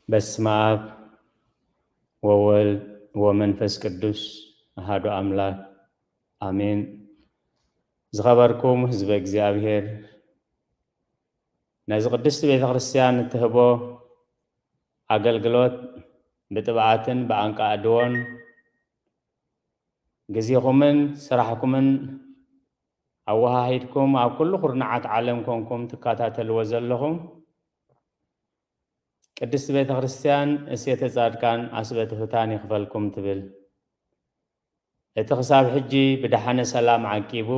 በስመ አብ ወወልድ ወመንፈስ ቅዱስ አሐዱ አምላክ አሜን። ዝኸበርኩም ህዝበ እግዚኣብሔር፣ ነዚ ቅድስቲ ቤተ ክርስቲያን እትህቦ ኣገልግሎት ብጥብዓትን ብኣንቃዕድዎን ግዜኹምን ስራሕኩምን ኣወሃሂድኩም ኣብ ኩሉ ኩርናዓት ዓለም ኮንኩም ትከታተልዎ ዘለኹም፣ ቅድስቲ ቤተ ክርስቲያን እሴተ ጻድቃን ዓስበ ትሑታን ይኽፈልኩም ትብል። እቲ ክሳብ ሕጂ ብደሓነ ሰላም ዓቂቡ፣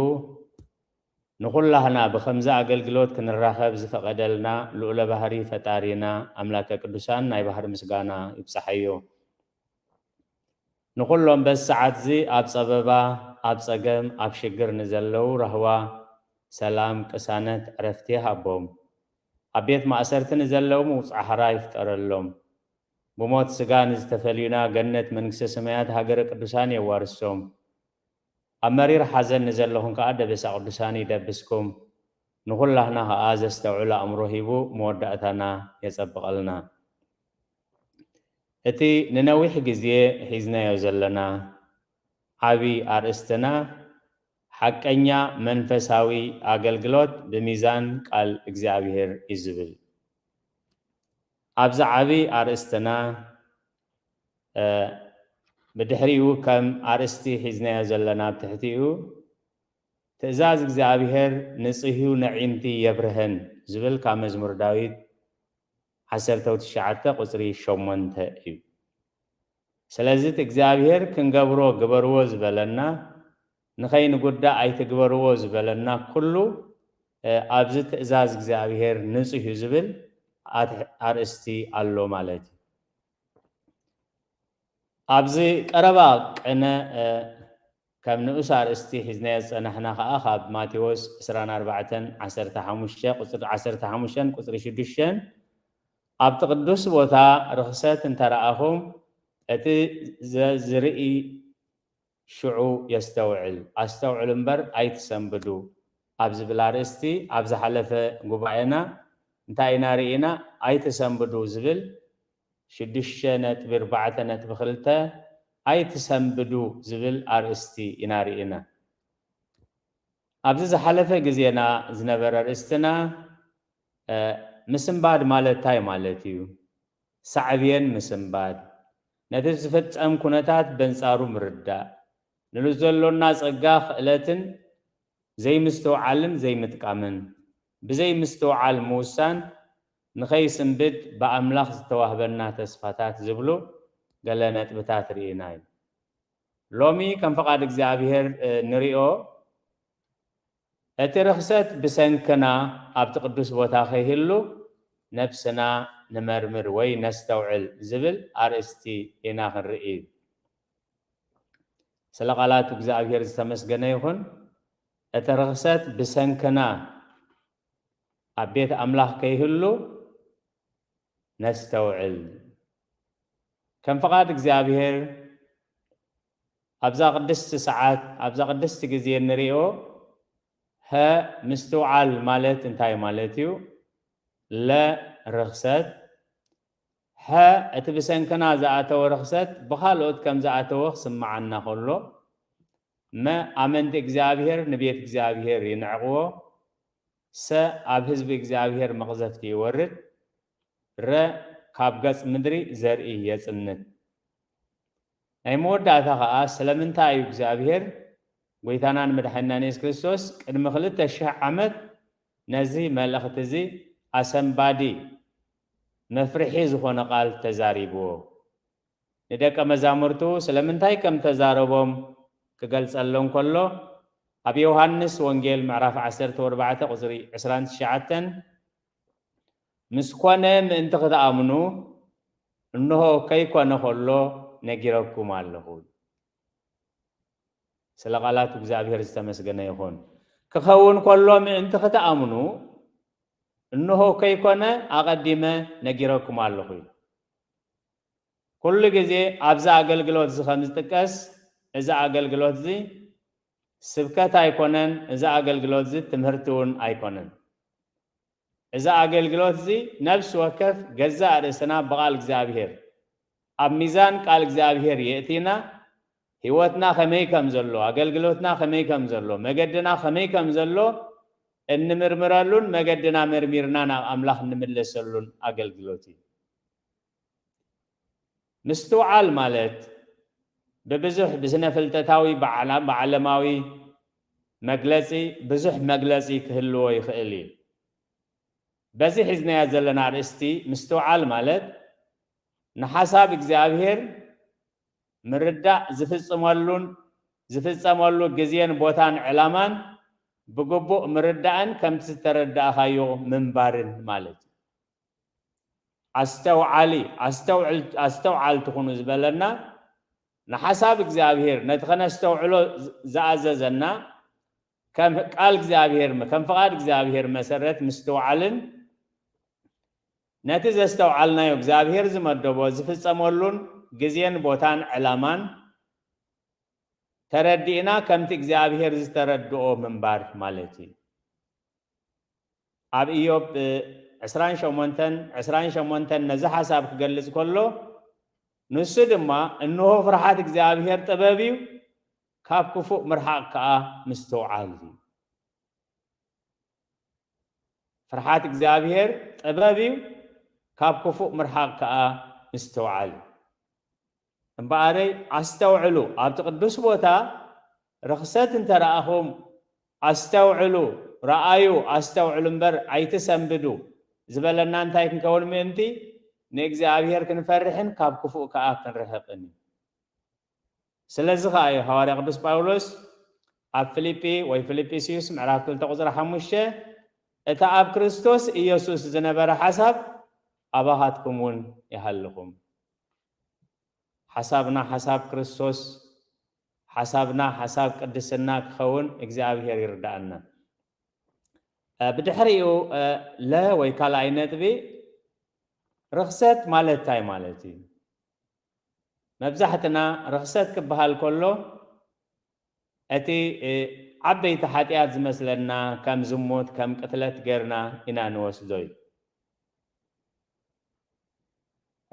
ንኹላህና ብኸምዚ ኣገልግሎት ክንራኸብ ዝፈቐደልና ልኡለ ባህሪ ፈጣሪና ኣምላከ ቅዱሳን ናይ ባህሪ ምስጋና ይብጻሓዮ። ንኹሎም በዚ ሰዓትዚ ኣብ ጸበባ፣ ኣብ ጸገም፣ ኣብ ሽግር ንዘለዉ ራህዋ፣ ሰላም፣ ቅሳነት፣ ዕረፍቲ ይሃቦም። ኣብ ቤት ማእሰርቲ ንዘለዉ ምውጽዓ ሕራ ይፍጠረሎም። ብሞት ስጋ ንዝተፈልዩና ገነት መንግስተ ሰማያት ሃገረ ቅዱሳን የዋርሶም። ኣብ መሪር ሓዘን ንዘለኹም ከኣ ደበሳ ቅዱሳን ይደብስኩም። ንኹላህና ከኣ ዘስተውዕል ኣእምሮ ሂቡ መወዳእታና የጸብቐልና። እቲ ንነዊሕ ግዜ ሒዝናዮ ዘለና ዓቢ ኣርእስትና ሓቀኛ መንፈሳዊ ኣገልግሎት ብሚዛን ቃል እግዚኣብሔር እዩ ዝብል። ኣብዚ ዓቢ ኣርእስትና፣ እ፣ ብድሕሪኡ ከም ኣርእስቲ ሒዝናዮ ዘለና ኣብ ትሕቲኡ ትእዛዝ እግዚኣብሔር ንጽህዩ ነዒንቲ የብርሀን ዝብል ካብ መዝሙር ዳዊት ዓሰርተ ትሽዓተ ቁጽሪ ሸሞንተ እዩ። ስለዚ እቲ እግዚኣብሔር ክንገብሮ ግበርዎ ዝበለና፣ ንኸይንጉዳእ ኣይትግበርዎ ዝበለና ኩሉ፣ እ፣ ኣብዚ ትእዛዝ እግዚኣብሔር ንጹህ እዩ ዝብል ኣት-፣ ኣርእስቲ ኣሎ ማለት እዩ። ኣብዚ ቀረባ ቅነ፣ እ፣ ከም ንኡስ ኣርእስቲ ሒዝናዮ ዝጸናሕና ኸኣ ካብ ማቴዎስ ዕስራን ኣርባዕተን ዓሰርተ ሓሙሽተ ቁጽሪ ዓሰርተ ሓሙሽተን ቁጽሪ ሽዱሽተን፣ ኣብቲ ቅዱስ ቦታ ርኽሰት እንተ ረኣኹም፣ እቲ ዘ-፣ ዝርኢ ሽዑ የስተውዕል፣ ኣስተውዕሉ እምበር ኣይትሰንብዱ ኣብ ዝብል ኣርእስቲ ኣብ ዝሓለፈ ጉባኤና እንታይ ኢና ርኢና? ኣይትሰንብዱ ዝብል ሽዱሽተ ነጥቢ ኣርባዕተ ነጥቢ ክልተ ኣይትሰንብዱ ዝብል ኣርእስቲ ኢና ርኢና። ኣብዚ ዝሓለፈ ግዜና ዝነበረ ኣርእስትና፣ እ፣ ምስንባድ ማለት እንታይ ማለት እዩ? ሳዕቤን ምስንባድ፣ ነቲ ዝፍጸም ኩነታት በንጻሩ ምርዳእ፣ ንዘሎና ጸጋ ክእለትን ዘይምስትውዓልን ዘይምጥቃምን፣ ብዘይምስትውዓል ምውሳን፣ ንኸይስንብድ ብኣምላኽ ዝተዋህበና ተስፋታት ዝብሉ ገለ ነጥብታት ርኢና እዩ። ሎሚ ከም ፍቓድ እግዚኣብሔር፣ እ፣ ንሪኦ፣ እቲ ርኽሰት ብሰንክና ኣብቲ ቅዱስ ቦታ ከይህሉ ነብስና ንመርምር ወይ ነስተውዕል ዝብል ኣርእስቲ ኢና ክንርኢ። ስለ ቃላት እግዚኣብሔር ዝተመስገነ ይኹን። እቲ ርኽሰት ብሰንክና ኣብ ቤት ኣምላኽ ከይህሉ ነስተውዕል። ከም ፍቓድ እግዚኣብሔር ኣብዛ ቅድስቲ ሰዓት፣ ኣብዛ ቅድስቲ ግዜ እንሪኦ፣ ሀ ምስትውዓል ማለት እንታይ ማለት እዩ? ለ ርኽሰት፣ ሐ እቲ ብሰንክና ዝኣተወ ርኽሰት ብኻልኦት ከም ዝኣተወ ክስምዓና ከሎ፣ መ ኣመንቲ እግዚኣብሔር ንቤት እግዚኣብሔር ይንዕቕዎ፣ ሰ ኣብ ህዝቢ እግዚኣብሔር መቕዘፍቲ ይወርድ፣ ረ ካብ ገጽ ምድሪ ዘርኢ የጽንት። ናይ መወዳእታ ኸኣ ስለምንታይ እዩ እግዚኣብሔር ጎይታናን መድሓኒናን የሱስ ክርስቶስ ቅድሚ ክልተ ሽሕ ዓመት ነዚ መልእኽቲ እዚ ኣሰንባዲ መፍርሒ ዝኾነ ቃል ተዛሪብዎ? ንደቀ መዛሙርቱ ስለምንታይ ከም ተዛረቦም ክገልጸሎም ከሎ፣ ኣብ ዮሃንስ ወንጌል ምዕራፍ ዓሰርተ ኣርባዕተ ቁጽሪ ዕስራን ትሽዓተን፣ "ምስ ኮነ ምእንቲ ክትኣምኑ፣ እንሆ ከይኮነ ከሎ ነጊረኩም ኣለኹ።" ስለ ቃላት እግዚኣብሔር ዝተመስገነ ይኹን። ክኸውን ከሎ ምእንቲ ክትኣምኑ፣ እንሆ ከይኮነ ኣቐዲመ ነጊረኩም ኣለኹ ኢሉ። ኩሉ ግዜ ኣብዚ ኣገልግሎት እዚ ከም ዝጥቀስ፣ እዚ ኣገልግሎት እዚ ስብከት ኣይኮነን፣ እዚ ኣገልግሎት እዚ ትምህርቲ እውን ኣይኮነን። እዚ ኣገልግሎት እዚ ነፍሲ ወከፍ ገዛእ ርእስና ብቓል እግዚኣብሔር ኣብ ሚዛን ቃል እግዚኣብሔር የእቲና፣ ህይወትና ከመይ ከም ዘሎ፣ ኣገልግሎትና ከመይ ከም ዘሎ፣ መገድና ከመይ ከም ዘሎ እንምርምረሉን መገድና መርሚርና ናብ ኣምላኽ እንምለሰሉን ኣገልግሎት እዩ። ምስትውዓል ማለት ብብዙሕ ብስነ ፍልጠታዊ ብዓላ- ብዓለማዊ መግለጺ ብዙሕ መግለጺ ክህልዎ ይኽእል እዩ። በዚ ሒዝናዮ ዘለና ኣርእስቲ ምስትውዓል ማለት ንሓሳብ እግዚኣብሔር ምርዳእ ዝፍጽመሉን ዝፍጸመሉ ግዜን ቦታን ዕላማን ብግቡእ ምርዳእን ከምቲ ዝተረዳእኻዮ ምንባርን ማለት እዩ። ኣስተውዓሊ ኣስተውዕል- ኣስተውዓል ትኹኑ ዝበለና ንሓሳብ እግዚኣብሔር ነቲ ከነስተውዕሎ ዝኣዘዘና ከም ቃል እግዚኣብሔር ከም ፍቓድ እግዚኣብሔር መሰረት ምስትውዓልን ነቲ ዘስተውዓልናዮ እግዚኣብሔር ዝመደቦ ዝፍጸመሉን ግዜን ቦታን ዕላማን ተረዲእና ከምቲ እግዚኣብሔር ዝተረድኦ ምንባር ማለት እዩ። ኣብ ኢዮብ ዕስራን ሸሞንተን ዕስራን ሸሞንተን ነዚ ሓሳብ ክገልጽ ከሎ ንሱ ድማ እንሆ ፍርሓት እግዚኣብሔር ጥበብ እዩ፣ ካብ ክፉእ ምርሓቕ ከኣ ምስትውዓል እዩ። ፍርሓት እግዚኣብሔር ጥበብ እዩ፣ ካብ ክፉእ ምርሓቕ ከኣ ምስትውዓል እዩ። እምበኣረይ ኣስተውዕሉ፣ ኣብቲ ቅዱስ ቦታ ርኽሰት እንተ ረኣኹም ኣስተውዕሉ፣ ረኣዩ፣ ኣስተውዕሉ እምበር ኣይትሰንብዱ ዝበለና እንታይ ክንከውን ምእንቲ ንእግዚኣብሔር ክንፈርሕን ካብ ክፉእ ከኣ ክንርሕቕን እዩ። ስለዚ ከኣ እዩ ሃዋርያ ቅዱስ ጳውሎስ ኣብ ፊልጲ ወይ ፊልጲስዩስ ምዕራፍ ክልተ ቁጽሪ ሓሙሽተ እታ ኣብ ክርስቶስ ኢየሱስ ዝነበረ ሓሳብ ኣባኻትኩም እውን ይሃልኹም። ሓሳብና ሓሳብ ክርስቶስ፣ ሓሳብና ሓሳብ ቅድስና ክኸውን እግዚኣብሔር ይርዳእና። ብድሕሪኡ ለ ወይ ካልኣይ ነጥቢ ርኽሰት ማለት እንታይ ማለት እዩ? መብዛሕትና ርኽሰት ክበሃል ከሎ እቲ ዓበይቲ ሓጢኣት ዝመስለና ከም ዝሙት ከም ቅትለት ጌርና ኢና ንወስዶ እዩ።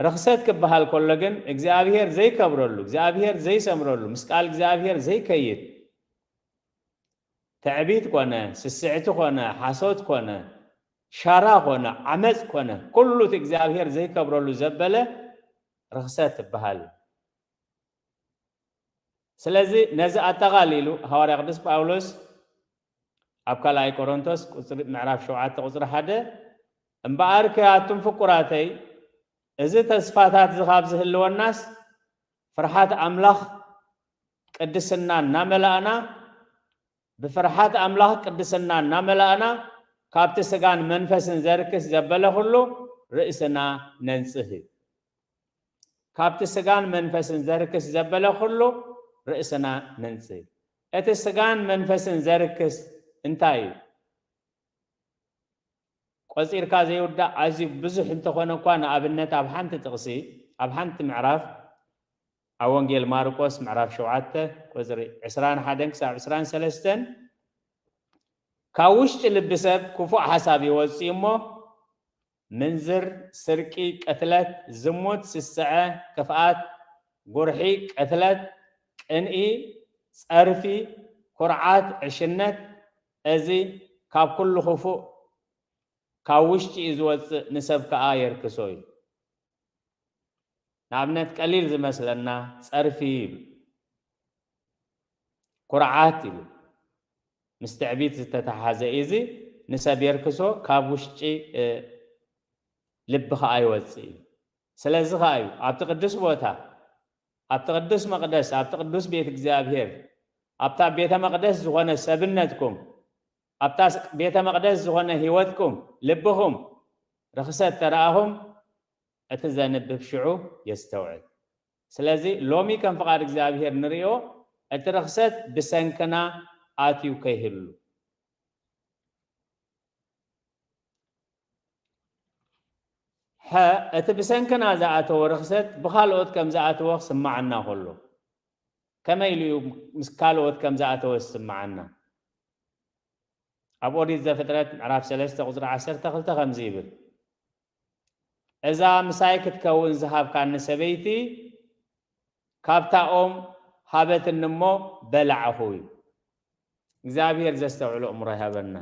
ርኽሰት ክበሃል ከሎ ግን እግዚኣብሔር ዘይከብረሉ እግዚኣብሔር ዘይሰምረሉ ምስ ቃል እግዚኣብሔር ዘይከይድ ትዕቢት ኮነ ስስዕቲ ኮነ ሓሶት ኮነ ሻራ ኮነ ዓመፅ ኮነ ኩሉ እቲ እግዚኣብሔር ዘይከብረሉ ዘበለ ርኽሰት ትበሃል። ስለዚ ነዚ ኣጠቓሊሉ ሃዋርያ ቅዱስ ጳውሎስ ኣብ ካልኣይ ቆሮንቶስ ቁፅሪ ምዕራፍ ሸውዓተ ቁፅሪ ሓደ እምበኣርከ ኣቱም ፍቁራተይ እዚ ተስፋታት እዚ ካብ ዝህልወናስ ፍርሓት ኣምላኽ ቅድስና እናመላእና ብፍርሓት ኣምላኽ ቅድስና እናመላእና ካብቲ ስጋን መንፈስን ዘርክስ ዘበለ ኩሉ ርእስና ነንጽህ። ካብቲ ስጋን መንፈስን ዘርክስ ዘበለ ኩሉ ርእስና ነንጽህ። እቲ ስጋን መንፈስን ዘርክስ እንታይ እዩ? ቆጺርካ ዘይውዳእ ኣዝዩ ብዙሕ እንተኾነ እኳ ንኣብነት ኣብ ሓንቲ ጥቕሲ ኣብ ሓንቲ ምዕራፍ ኣብ ወንጌል ማርቆስ ምዕራፍ ሸውዓተ ቁጽሪ ዕስራን ሓደን ክሳብ ዕስራን ሰለስተን ካብ ውሽጢ ልቢ ሰብ ክፉእ ሓሳብ ይወጽእ እሞ ምንዝር፣ ስርቂ፣ ቅትለት፣ ዝሙት፣ ስስዐ፣ ክፍኣት፣ ጉርሒ፣ ቅትለት፣ ቅንኢ፣ ጸርፊ፣ ኩርዓት፣ ዕሽነት፣ እዚ ካብ ኩሉ ክፉእ ካብ ውሽጢ እዩ ዝወጽእ፣ ንሰብ ከኣ የርክሶ እዩ። ንኣብነት ቀሊል ዝመስለና ጸርፊ ይብል፣ ኩርዓት ይብል፣ ምስ ትዕቢት ዝተተሓዘ እዩ። እዚ ንሰብ የርክሶ፣ ካብ ውሽጢ ልቢ ከኣ ይወጽእ እዩ። ስለዚ ከኣ እዩ ኣብቲ ቅዱስ ቦታ ኣብቲ ቅዱስ መቕደስ ኣብቲ ቅዱስ ቤት እግዚኣብሔር ኣብታ ቤተ መቕደስ ዝኾነ ሰብነትኩም ኣብታ ቤተ መቕደስ ዝኾነ ህይወትኩም ልብኹም ርኽሰት ተረኣኹም እቲ ዘንብብ ሽዑ የስተውዕል። ስለዚ ሎሚ ከም ፍቓድ እግዚኣብሔር ንርእዮ እቲ ርኽሰት ብሰንክና ኣትዩ ከይህሉ። ሐ እቲ ብሰንክና ዝኣተወ ርኽሰት ብኻልኦት ከም ዝኣተወ ክስምዓና ከሎ ከመይ ኢሉ እዩ ምስ ካልኦት ከም ዝኣተወ ዝስምዓና? ኣብ ኦሪት ዘፍጥረት ምዕራፍ ሰለስተ ቁጽሪ ዓሰርተ ክልተ ከምዚ ይብል፣ "እዛ ምሳይ ክትከውን ዝሃብካኒ ሰበይቲ ካብታ ኦም ሃበትኒ እሞ በላዕኹ" እዩ። እግዚኣብሔር ዘስተውዕሎ እምሮ ይሃበና።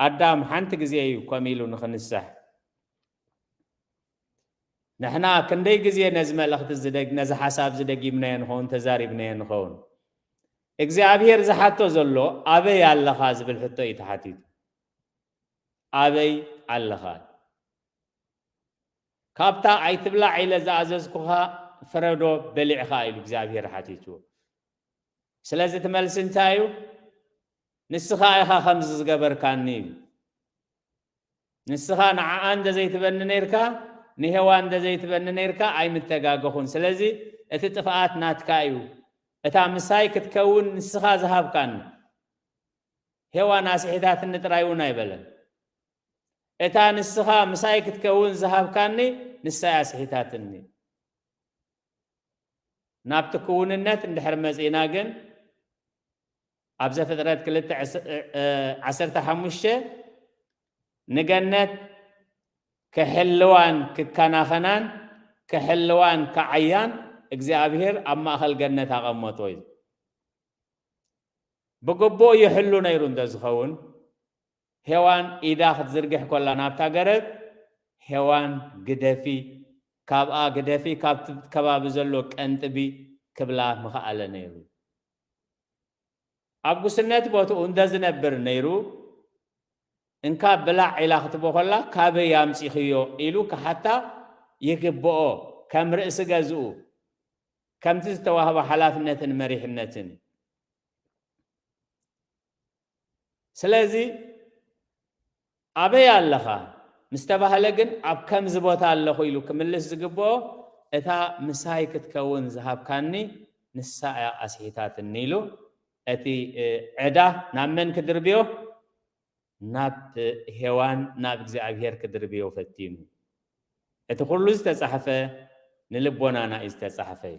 ኣዳም ሓንቲ ግዜ እዩ ኮም ኢሉ ንኽንስሕ። ንሕና ክንደይ ግዜ ነዚ መልእኽቲ ዝደግ-፣ ነዚ ሓሳብ ዝደጊምናዮ ንኸውን፣ ተዛሪብናዮ ንኸውን። እግዚኣብሔር ዝሓቶ ዘሎ ኣበይ ኣለኻ ዝብል ሕቶ እዩ ተሓቲቱ። ኣበይ ኣለኻ? ካብታ ኣይትብላዕ ኢለ ዝኣዘዝኩኻ ፍረዶ በሊዕኻ ኢሉ እግዚኣብሔር ሓቲትዎ። ስለዚ እቲ መልሲ እንታይ እዩ? ንስኻ ኢኻ ከምዚ ዝገበርካኒ እዩ። ንስኻ ንዓኣ እንተ ዘይትበኒ ነይርካ፣ ንሄዋን እንተ ዘይትበኒ ነይርካ ኣይምተጋገኹን። ስለዚ እቲ ጥፍኣት ናትካ እዩ። እታ ምሳይ ክትከውን ንስኻ ዝሃብካኒ። ሄዋን ኣስሒታትኒ ጥራይ እውን ኣይበለን። እታ ንስኻ ምሳይ ክትከውን ዝሃብካኒ ንሳይ ኣስሒታትኒ። ናብቲ ክውንነት እንድሕር መጺእና ግን ኣብ ዘፍጥረት ክልተ ዓሰርተ ሓሙሽተ ንገነት ክሕልዋን ክከናኸናን ክሕልዋን ክዓያን እግዚኣብሔር ኣብ ማእኸል ገነት ኣቐመጦ እዩ። ብግቡእ ይሕሉ ነይሩ እንተ ዝኸውን፣ ሄዋን ኢዳ ክትዝርግሕ ኮላ ናብታ ገረብ፣ ሄዋን ግደፊ፣ ካብኣ ግደፊ፣ ካብቲ ከባቢ ዘሎ ቀንጥቢ ክብላ ምኸኣለ ነይሩ። ኣብ ጉስነት ቦትኡ እንተ ዝነብር ነይሩ፣ እንካ ብላዕ ኢላ ክትቦ ኮላ፣ "ካበይ ኣምጺኽዮ?" ኢሉ ክሓታ ይግብኦ፣ ከም ርእሲ ገዝኡ፣ ከምቲ ዝተዋህቦ ሓላፍነትን መሪሕነትን። ስለዚ፣ "ኣበይ ኣለኻ?" ምስ ተባህለ ግን፣ "ኣብ ከምዚ ቦታ ኣለኹ" ኢሉ ክምልስ ዝግብኦ፣ "እታ ምሳይ ክትከውን ዝሃብካኒ ንሳ እያ ኣስሒታትኒ" ኢሉ፣ እቲ፣ እ፣ ዕዳ ናብ መን ክድርብዮ? ናብ ሄዋን፣ ናብ እግዚኣብሔር ክድርብዮ ፈቲኑ። እቲ ኩሉ ዝተጻሕፈ ንልቦናና እዩ ዝተጻሕፈ እዩ።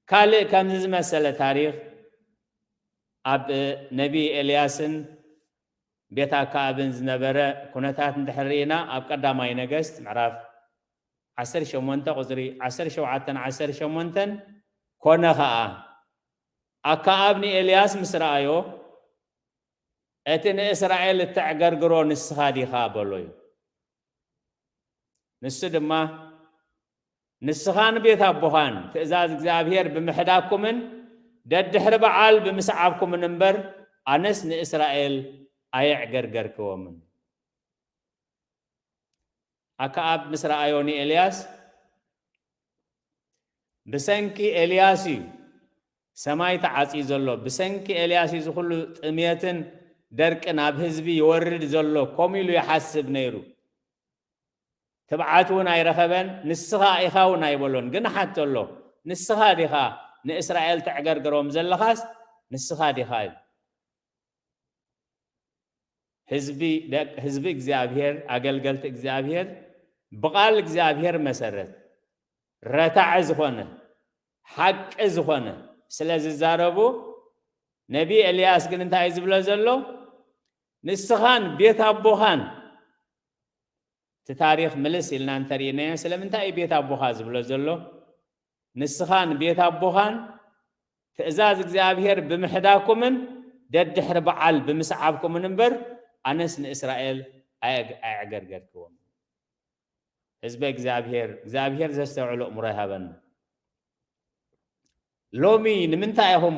ካልእ ከምዚ ዝመሰለ ታሪኽ ኣብ ነቢ ኤልያስን ቤት ኣከኣብን ዝነበረ ኩነታት እንድሕር ርኢና፣ ኣብ ቀዳማይ ነገስት ምዕራፍ ዓሰርተ ሸሞንተ ቁጽሪ ዓሰርተ ሸውዓተን ዓሰርተ ሸሞንተን፣ "ኮነ ኸኣ፣ ኣከኣብ ንኤልያስ ምስ ረኣዮ፣ እቲ ንእስራኤል እተዕገርግሮ ንስኻ ዲኻ?" በሎ እዩ። ንሱ ድማ፣ "ንስኻን ቤት ኣቦኻን ትእዛዝ እግዚኣብሔር ብምሕዳግኩምን ደድሕሪ በዓል ብምስዓብኩምን እምበር፣ ኣነስ ንእስራኤል ኣየዕገርገርክዎምን።" ኣከኣብ ምስ ረኣዮ ንኤልያስ፣ "ብሰንኪ ኤልያስ እዩ ሰማይ ተዓጽዩ ዘሎ፣ ብሰንኪ ኤልያስ እዩ እዚ ኩሉ ጥምየትን ደርቅን ኣብ ህዝቢ ይወርድ ዘሎ" ከምኡ ኢሉ ይሓስብ ነይሩ። ትብዓት እውን ኣይረኸበን። "ንስኻ ኢኻ" እውን ኣይበሎን፣ ግን ሓቶ ኣሎ፣ "ንስኻ ዲኻ ንእስራኤል ተዕገርግሮም ዘለኻስ ንስኻ ዲኻ?" እዩ። ህዝቢ፣ ደቅ-፣ ህዝቢ እግዚኣብሔር፣ ኣገልገልቲ እግዚኣብሔር፣ ብቓል እግዚኣብሔር መሰረት ረታዐ ዝኾነ፣ ሓቂ ዝኾነ ስለ ዝዛረቡ፣ ነቢ ኤልያስ ግን እንታይ እዩ ዝብሎ ዘሎ? "ንስኻን ቤት ኣቦኻን" እቲ ታሪኽ ምልስ ኢልና እንተርኢናዮ፣ ስለምንታይ እዩ ቤት ኣቦኻ ዝብሎ ዘሎ? "ንስኻን ቤት ኣቦኻን ትእዛዝ እግዚኣብሔር ብምሕዳኩምን ደድሕሪ በዓል ብምስዓብኩምን እምበር፣ ኣነስ ንእስራኤል ኣየ-፣ ኣየዕገርገርክዎም።" ህዝበ እግዚኣብሔር፣ እግዚኣብሔር ዘስተውዕሎ እምሮ ይሃበና። ሎሚ ንምንታይ ኢኹም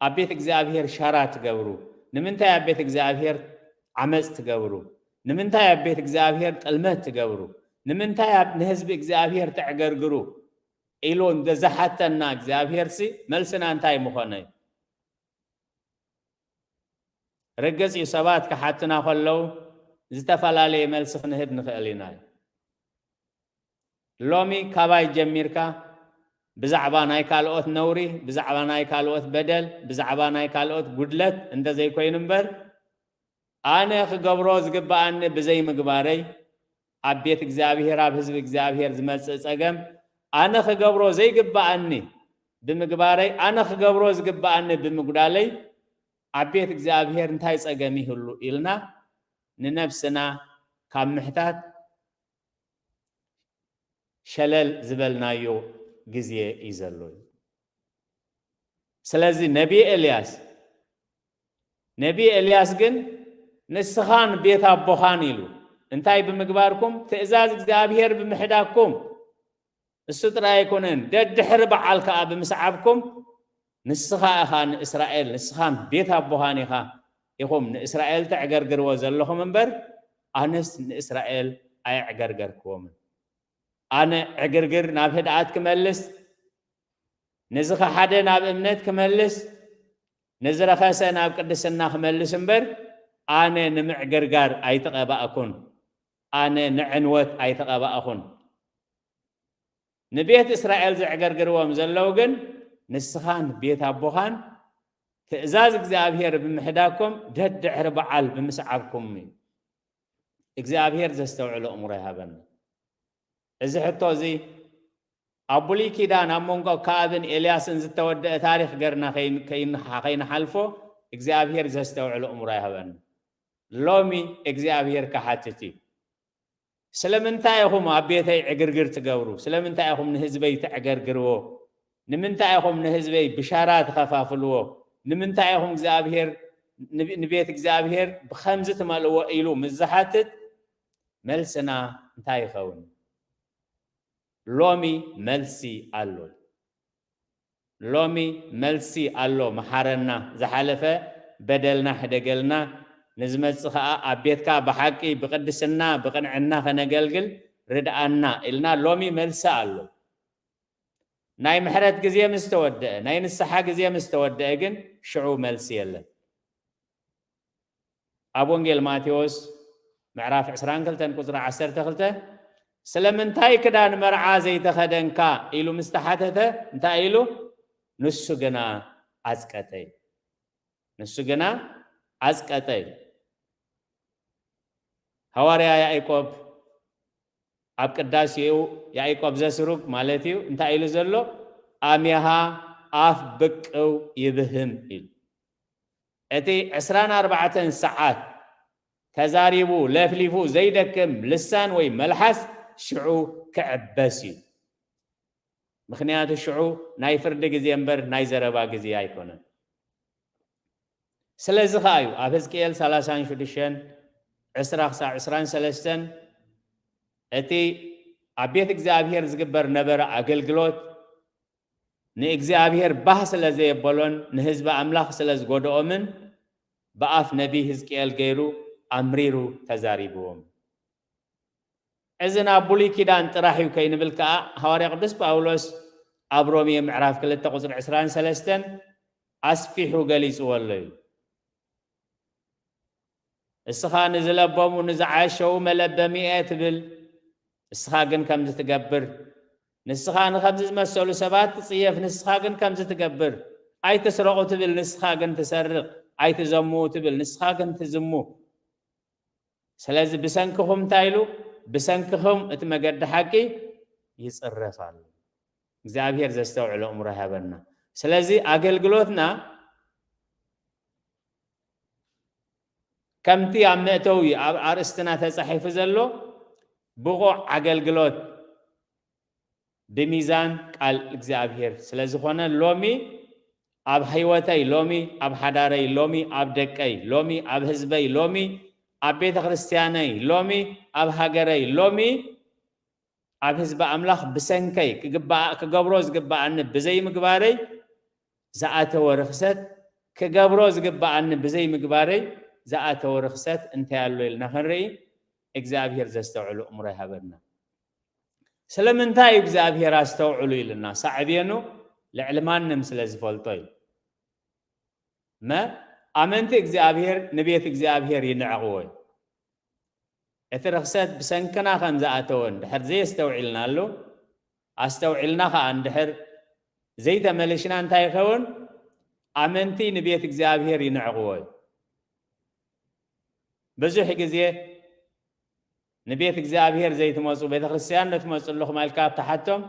ኣብ ቤት እግዚኣብሔር ሻራ ትገብሩ? ንምንታይ ኣብ ቤት እግዚኣብሔር ዓመፅ ትገብሩ? ንምንታይ ኣብ ቤት እግዚኣብሔር ጥልመት ትገብሩ? ንምንታይ ኣብ ንህዝቢ እግዚኣብሔር ተዕገርግሩ? ኢሉ እንተ ዝሓተና እግዚኣብሔርሲ፣ መልስና እንታይ ምኾነ? ርግጽ እዩ፣ ሰባት ክሓቱና ከለዉ ዝተፈላለየ መልሲ ክንህብ ንኽእል ኢና። ሎሚ ካባይ ጀሚርካ ብዛዕባ ናይ ካልኦት ነውሪ፣ ብዛዕባ ናይ ካልኦት በደል፣ ብዛዕባ ናይ ካልኦት ጉድለት እንተ ዘይኮይኑ እምበር፣ ኣነ ክገብሮ ዝግብኣኒ ብዘይምግባረይ፣ ኣብ ቤት እግዚኣብሔር፣ ኣብ ህዝቢ እግዚኣብሔር ዝመጽእ ጸገም፣ ኣነ ክገብሮ ዘይግብኣኒ ብምግባረይ፣ ኣነ ክገብሮ ዝግብኣኒ ብምጉዳለይ፣ ኣብ ቤት እግዚኣብሔር እንታይ ጸገም ይህሉ ኢልና ንነብስና ካብ ምሕታት ሸለል ዝበልናዮ ግዜ እዩ ዘሎ። ስለዚ ነቢ ኤልያስ ነቢ ኤልያስ ግን ንስኻን ቤት ኣቦኻን ኢሉ። እንታይ ብምግባርኩም? ትእዛዝ እግዚኣብሔር ብምሕዳኩም። እሱ ጥራይ ኣይኮነን፣ ደድሕሪ በዓል ከኣ ብምስዓብኩም፣ ንስኻ ኢኻ ንእስራኤል፣ ንስኻን ቤት ኣቦኻን ኢኻ ኢኹም ንእስራኤል ተዕገርግርዎ ዘለኹም እምበር፣ ኣነስ ንእስራኤል ኣየዕገርገርክዎምን። ኣነ ዕግርግር ናብ ህድኣት ክመልስ፣ ንዝኸሓደ ናብ እምነት ክመልስ፣ ንዝረኸሰ ናብ ቅድስና ክመልስ እምበር፣ ኣነ ንምዕግርጋር ኣይተቐባእኩን፣ ኣነ ንዕንወት ኣይተቐባእኹን። ንቤት እስራኤል ዘዕገርግርዎም ዘለዉ ግን፣ ንስኻን ቤት ኣቦኻን ትእዛዝ እግዚኣብሔር ብምሕዳኩም፣ ደድሕሪ በዓል ብምስዓብኩም እዩ። እግዚኣብሔር ዘስተውዕሎ እምሮ ይሃበና። እዚ ሕቶ እዚ ኣብ ብሉይ ኪዳን ኣብ መንጎ ኣከኣብን ኤልያስን ዝተወደአ ታሪኽ ገርና ከይን-፣ ከይን-፣ ከይንሓልፎ እግዚኣብሔር ዘስተውዕሎ እምሮ ይሃበና። ሎሚ እግዚኣብሔር ክሓትት እዩ። ስለምንታይ ኢኹም ኣብ ቤተይ ዕግርግር ትገብሩ? ስለምንታይ ኢኹም ንህዝበይ ተዕገርግርዎ? ንምንታይ ኢኹም ንህዝበይ ብሻራ ትኸፋፍልዎ? ንምንታይ ኢኹም እግዚኣብሔር፣ ንብ-፣ ንቤት እግዚኣብሔር ብኸምዚ ትመልእዎ? ኢሉ ምስ ዝሓትት መልስና እንታይ ይኸውን? ሎሚ መልሲ ኣሎ። ሎሚ መልሲ ኣሎ። መሓረና፣ ዝሓለፈ በደልና ሕደገልና፣ ንዝመጽእ ኸኣ ኣብ ቤትካ ብሓቂ፣ ብቅድስና፣ ብቅንዕና ከነገልግል ርድኣና ኢልና ሎሚ መልሲ ኣሎ። ናይ ምሕረት ግዜ ምስ ተወደአ፣ ናይ ንስሓ ግዜ ምስ ተወደአ ግን ሽዑ መልሲ የለን። ኣብ ወንጌል ማቴዎስ ምዕራፍ ዕስራን ክልተን ቁጽሪ ዓሰርተ ክልተ፣ "ስለምንታይ ክዳን መርዓ ዘይተኸደንካ?" ኢሉ ምስ ተሓተተ፣ እንታይ ኢሉ? "ንሱ ግና ኣጽቀጠ" ኢሉ። "ንሱ ግና ኣጽቀጠ" ኢሉ። ሃዋርያ ያዕቆብ ኣብ ቅዳሴኡ፣ ያዕቆብ ዘስሩግ ማለት እዩ፣ እንታይ ኢሉ ዘሎ? "ኣሜሃ ኣፍ ብቅው ይብህም" ኢሉ። እቲ ዕስራን ኣርባዕተን ሰዓት ተዛሪቡ ለፍሊፉ ዘይደክም ልሳን ወይ መልሓስ ሽዑ ክዕበስ እዩ። ምኽንያቱ ሽዑ ናይ ፍርዲ ግዜ እምበር ናይ ዘረባ ግዜ ኣይኮነን። ስለዚ ኸኣ እዩ ኣብ ሕዝቅኤል ሰላሳን ሽዱሽተን፣ ዕስራ ክሳብ ዕስራን ሰለስተን፣ እቲ ኣብ ቤት እግዚኣብሔር ዝግበር ነበረ ኣገልግሎት ንእግዚኣብሔር ባህ ስለ ዘየበሎን ንህዝቢ ኣምላኽ ስለ ዝጎድኦምን፣ ብኣፍ ነቢይ ህዝቅኤል ገይሩ ኣምሪሩ ተዛሪብዎም። እዚ ናብ ብሉይ ኪዳን ጥራሕ እዩ ከይንብል ከኣ፣ ሃዋርያ ቅዱስ ጳውሎስ ኣብ ሮሜ ምዕራፍ ክልተ ቁጽሪ ዕስራን ሰለስተን ኣስፊሑ ገሊጽዎ ኣሎ እዩ። "እስኻ ንዝለበሙ ንዝዓሸዉ መለበሚ እየ" ትብል፣ ንስኻ ግን ከምዚ ትገብር። "ንስኻ ንኸምዚ ዝመሰሉ ሰባት ትጽየፍ፣ ንስኻ ግን ከምዚ ትገብር። ኣይትስረቑ" ትብል፣ ንስኻ ግን ትሰርቕ። "ኣይትዘሙ" ትብል፣ ንስኻ ግን ትዝሙ። ስለዚ ብሰንክኹም እንታይ ኢሉ? ብሰንክኹም እቲ መገዲ ሓቂ ይጽረፍ ኣሎ። እግዚኣብሔር ዘስተውዕሎ እምሮ ይሃበና። ስለዚ ኣገልግሎትና ከምቲ ኣብ መእተዊ ኣብ ኣርእስትና ተጻሒፉ ዘሎ ብቑዕ ኣገልግሎት ብሚዛን ቃል እግዚኣብሔር ስለ ዝኾነ፣ ሎሚ ኣብ ህይወተይ፣ ሎሚ ኣብ ሓዳረይ፣ ሎሚ ኣብ ደቀይ፣ ሎሚ ኣብ ህዝበይ፣ ሎሚ ኣብ ቤተ ክርስቲያነይ፣ ሎሚ ኣብ ሃገረይ፣ ሎሚ ኣብ ህዝቢ ኣምላኽ ብሰንከይ ክግባኣ-፣ ክገብሮ ዝግባኣኒ ብዘይምግባረይ ዝኣተወ ርኽሰት፣ ክገብሮ ዝግባኣኒ ብዘይምግባረይ ዝኣተወ ርኽሰት እንታይ ኣሎ ኢልና ክንርኢ፣ እግዚኣብሔር ዘስተውዕሉ እምሮ ይሃበና። ስለምንታይ እዩ እግዚኣብሔር ኣስተውዕሉ ኢልና? ሳዕቤኑ ልዕሊ ማንም ስለ ዝፈልጦ እዩ። መ-፣ ኣመንቲ እግዚኣብሔር ንቤት እግዚኣብሔር ይንዕቕዎ እዩ። እቲ ርኽሰት ብሰንክና ከም ዝኣተወ እንድሕር ዘየስተውዒልናሉ፣ ኣስተውዒልና ኸኣ እንድሕር ዘይተመሊሽና እንታይ ይኸውን? ኣመንቲ ንቤት እግዚኣብሔር ይንዕቕዎ እዩ። ብዙሕ ግዜ ንቤት እግዚኣብሔር ዘይትመጹ፣ ቤተ ክርስቲያን ዶ ትመጹ ኣለኹም ኢልካ ትሓቶም፣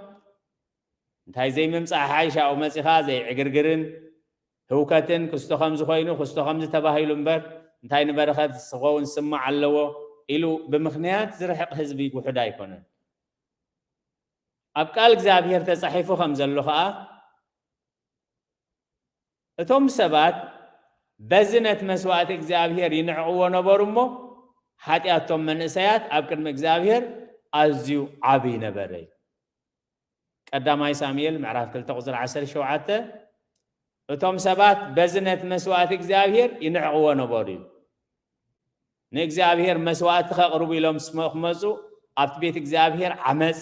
እንታይ ዘይምምጻእ ሓይሽ ኣብኡ መጺኻ ዘይዕግርግርን ህውከትን ክስቶ ከምዚ ኮይኑ ክስቶ ከምዚ ተባሂሉ እምበር እንታይ ንበረኸት ክኸውን ስማዕ ኣለዎ ኢሉ ብምኽንያት ዝርሕቕ ህዝቢ ውሑድ ኣይኮነን። ኣብ ቃል እግዚኣብሔር ተጻሒፉ ከም ዘሎ ኸኣ እቶም ሰባት በዚ ነቲ መስዋእቲ እግዚኣብሔር ይንዕቕዎ ነበሩ እሞ ሓጢኣቶም መንእሰያት ኣብ ቅድሚ እግዚኣብሔር ኣዝዩ ዓብዪ ነበረ። ቀዳማይ ሳሙኤል ምዕራፍ ክልተ ቁፅሪ ዓሰርተ ሸውዓተ እቶም ሰባት በዚ ነቲ መስዋእቲ እግዚኣብሔር ይንዕቕዎ ነበሩ እዩ። ንእግዚኣብሔር መስዋእቲ ከቕርቡ ኢሎም ስመ ክመፁ ኣብቲ ቤት እግዚኣብሔር ዓመፅ፣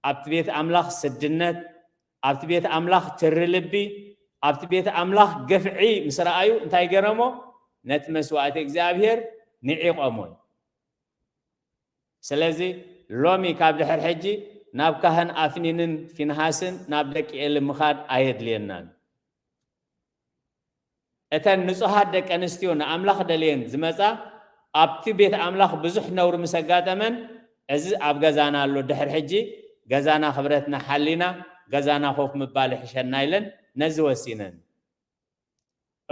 ኣብቲ ቤት ኣምላኽ ስድነት፣ ኣብቲ ቤት ኣምላኽ ትሪ ልቢ፣ ኣብቲ ቤት ኣምላኽ ግፍዒ ምስ ረኣዩ እንታይ ገረሞ? ነቲ መስዋእቲ እግዚኣብሔር ንዒቖሞ እዩ። ስለዚ ሎሚ ካብ ድሕር ሕጂ ናብ ካህን ኣፍኒንን ፊንሃስን ናብ ደቂ ኤሊ ምኻድ ኣየድልየናን። እተን ንጹሃት ደቂ ኣንስትዮ ንኣምላኽ ደልየን ዝመጻ ኣብቲ ቤት ኣምላኽ ብዙሕ ነውሪ ምስ ኣጋጠመን፣ እዚ ኣብ ገዛና ኣሎ፣ ድሕር ሕጂ ገዛና ክብረትና ሓሊና ገዛና ኮፍ ምባል ይሕሸና ኢለን ነዚ ወሲነን።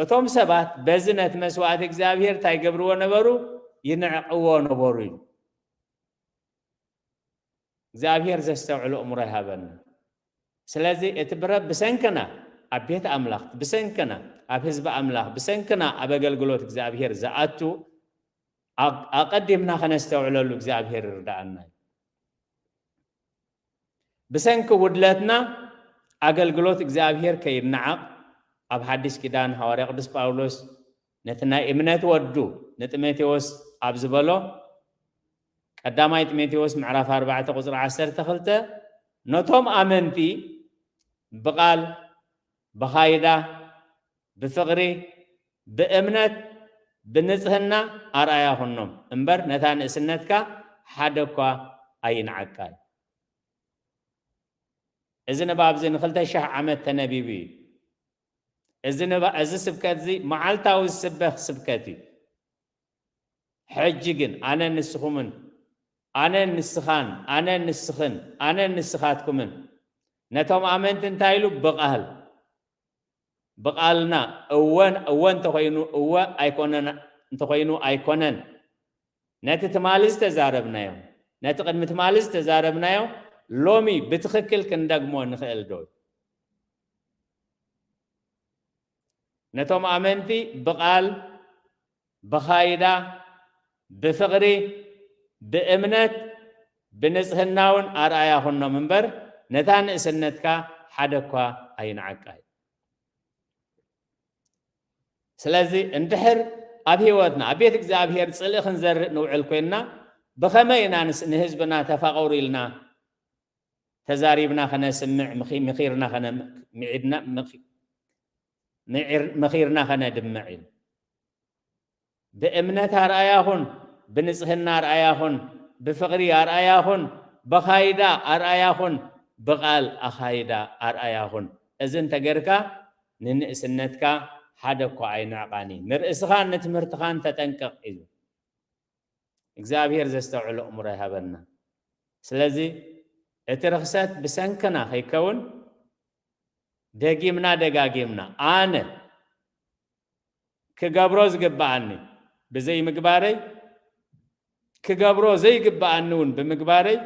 እቶም ሰባት በዚ ነቲ መስዋእቲ እግዚኣብሔር እንታይ ይገብርዎ ነበሩ? ይንዕቅዎ ነበሩ እዩ። እግዚኣብሔር ዘስተውዕሎ እምሮ ይሃበና። ስለዚ እቲ ብረ ብሰንክና ኣብ ቤት ኣምላኽ ብሰንክና ኣብ ህዝቢ ኣምላኽ ብሰንክና ኣብ ኣገልግሎት እግዚኣብሔር ዝኣቱ ኣቐዲምና ከነስተውዕለሉ እግዚኣብሔር ይርዳኣና እዩ። ብሰንኪ ውድለትና ኣገልግሎት እግዚኣብሔር ከይነዓቕ ኣብ ሓድሽ ኪዳን ሃዋርያ ቅዱስ ጳውሎስ ነቲ ናይ እምነት ወዱ ንጢሞቴዎስ ኣብ ዝበሎ ቀዳማይ ጢሞቴዎስ ምዕራፍ ኣርባዕተ ቁፅሪ ዓሰርተ ክልተ ነቶም ኣመንቲ ብቓል ብኻይዳ ብፍቕሪ ብእምነት ብንጽህና ኣርኣያ ኩኖም እምበር ነታ ንእስነትካ ሓደ እኳ ኣይንዓቃ እዩ። እዚ ንባብ እዚ ንክልተ ሺሕ ዓመት ተነቢቡ እዩ። እዚ ንባ- እዚ ስብከት እዚ መዓልታዊ ዝስበኽ ስብከት እዩ። ሕጂ ግን ኣነ ንስኹምን ኣነ ንስኻን ኣነ ንስኽን ኣነ ንስኻትኩምን ነቶም ኣመንቲ እንታይ ኢሉ ብቓል ብቓልና እወን እወ እንተኾይኑ እወ ኣይኮነን እንተኾይኑ ኣይኮነን። ነቲ ትማሊ ዝተዛረብናዮ ነቲ ቅድሚ ትማሊ ዝተዛረብናዮ ሎሚ ብትኽክል ክንደግሞ ንኽእል ዶ? ነቶም ኣመንቲ ብቓል ብኻይዳ ብፍቕሪ ብእምነት ብንጽህና እውን ኣርኣያ ኩኖም እምበር ነታ ንእስነትካ ሓደ እኳ ኣይንዓቃ እዩ። ስለዚ እንድሕር ኣብ ህይወትና ኣብ ቤት እግዚኣብሔር ጽልኢ ክንዘርእ ንውዕል ኮይንና ብኸመይ ኢና ንስ- ንህዝብና ተፋቐሩ ኢልና ተዛሪብና ከነስምዕ ምኺ- ምኺርና ከነ ምዒድና ምኺ- ምዒር- ምኺርና ከነድምዕ ኢሉ ብእምነት ኣርኣያ ኹን ብንጽህና ኣርኣያ ኹን ብፍቕሪ ኣርኣያ ኹን ብኻይዳ ኣርኣያ ኹን ብቓል ኣኻይዳ ኣርኣያ ኹን እዚ እንተገርካ ንንእስነትካ ሓደ እኳ ኣይንዕቓኒ ንርእስኻን ንትምህርትኻን ተጠንቀቕ ኢሉ እግዚኣብሔር ዘስተውዕሎ እምሮ ይሃበና። ስለዚ እቲ ርኽሰት ብሰንክና ከይከውን ደጊምና ደጋጊምና ኣነ ክገብሮ ዝግብኣኒ ብዘይምግባረይ ክገብሮ ዘይግብኣኒ እውን ብምግባረይ